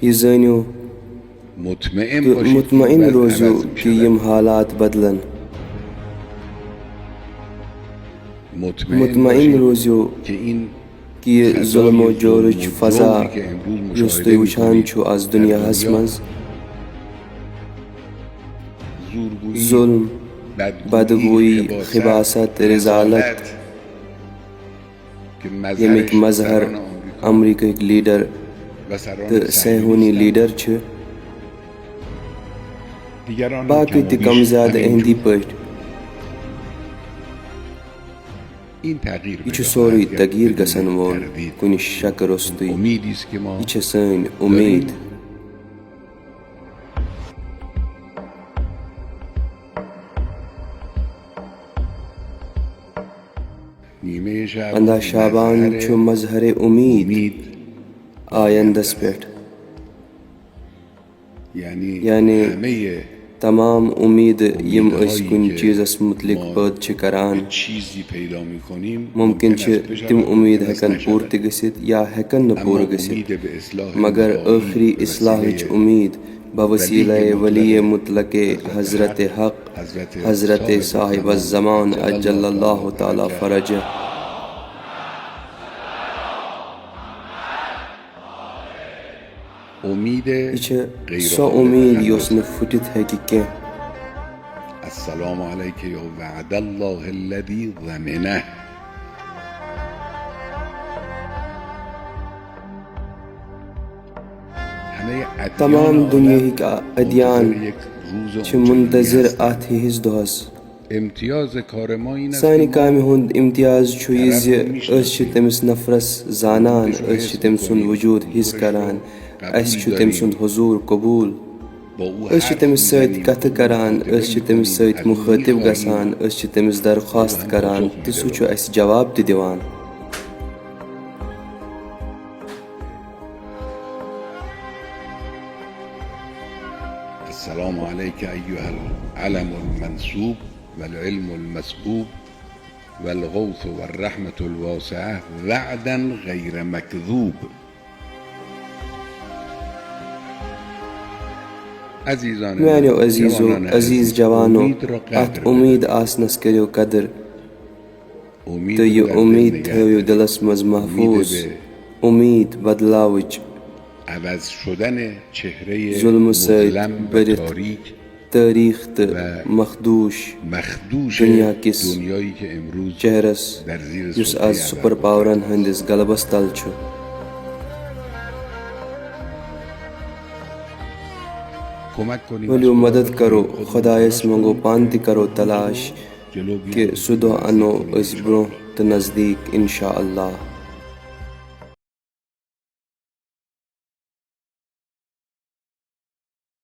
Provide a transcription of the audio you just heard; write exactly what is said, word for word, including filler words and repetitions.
یہِ زٲنِو تہٕ مطمئن روٗزِو کہِ یِم حالات بدلن۔ مطمئن روٗزِو کہِ یہِ ظلم و جورٕچ فضا، یُس تُہۍ وٕچھان چھِو آز دُنیاہَس منٛز، ظلم، بدگویی، خباثت، رذالت، ییٚمِکۍ مظہر امریکہٕکۍ لیڈر تہٕ صہیونی لیڈر چھِ، باقٕے تہِ کم زیادٕ اِہِنٛدی پٲٹھۍ۔ یہِ چھُ سورُے تغیٖر گژھن وول، کُنہِ شکہٕ روٚستُے۔ یہِ چھےٚ سٲنۍ اُمید۔ پنٛداہ شعبان چھُ مظہر اُمید آیندس پٮ۪ٹھ۔ یعنی تمام اُمیدٕ یِم أسۍ کُنہِ چیٖزس مُتعلق پٲدٕ چھِ کران، مُمکِن چھِ تِم اُمیدٕ ہٮ۪کن پوٗرٕ تہِ گٔژھِتھ یا ہٮ۪کن نہٕ پوٗرٕ گٔژھِتھ، مگر ٲخری اصلاحٕچ اُمید بوسیلہ ولی مطلق حضرت حق، حضرت صاحب الزمان عجل اللہ تعالی فرجہ۔ یہِ چھِ سۄ اُمید یۄس نہٕ پھُٹِتھ ہیٚکہِ کینٛہہ۔ السلام عليك يا وعد الله الذي ضمنه۔ تمام دُنیاہٕکۍ ادیان چھِ منتظر اتھ ہِوِس دۄہس۔ سانہِ کامہِ ہُنٛد امتیاز چھُ یہِ زِ أسۍ چھِ تٔمِس نفرس زانان، أسۍ چھِ تٔمۍ سُنٛد وجود حس کران، اسہِ چھُ تٔمۍ سُنٛد حضور قبول۔ أسۍ چھِ تٔمِس سۭتۍ کتھٕ کران، أسۍ چھِ تٔمِس سۭتۍ مُخٲطب گژھان، أسۍ چھِ تٔمِس درخواست کران تہٕ سُہ چھُ اسہِ جواب تہِ دِوان۔ السلام عليك أيها العلم المنسوب والعلم المسكوب والغوث والرحمة الواسعة وعدا غير مكذوب۔ میانیو عزیزو، عزیز جوانو، اتھ امید آسنس کٔرِو قدر۔ تہٕ یہِ اُمید تھٲوِو دِلس منٛز محفوٗظ، اُمید بدلاوٕچ۔ ظُلمہٕ سۭتۍ بٔرِتھ تٲریٖخ تہٕ مخدوٗش دُنیا کِس چہرس، یُس از سپر پاورن ہٕنٛدِس غلبس تل چھُ۔ ؤلِو مدد کرو، خۄدایس منٛگو، پانہٕ تہِ کرو تلاش۔ کہِ سُہ دۄہ اَنو أسۍ برٛونٛہہ تہٕ نزدیٖک، انشاء اللہ۔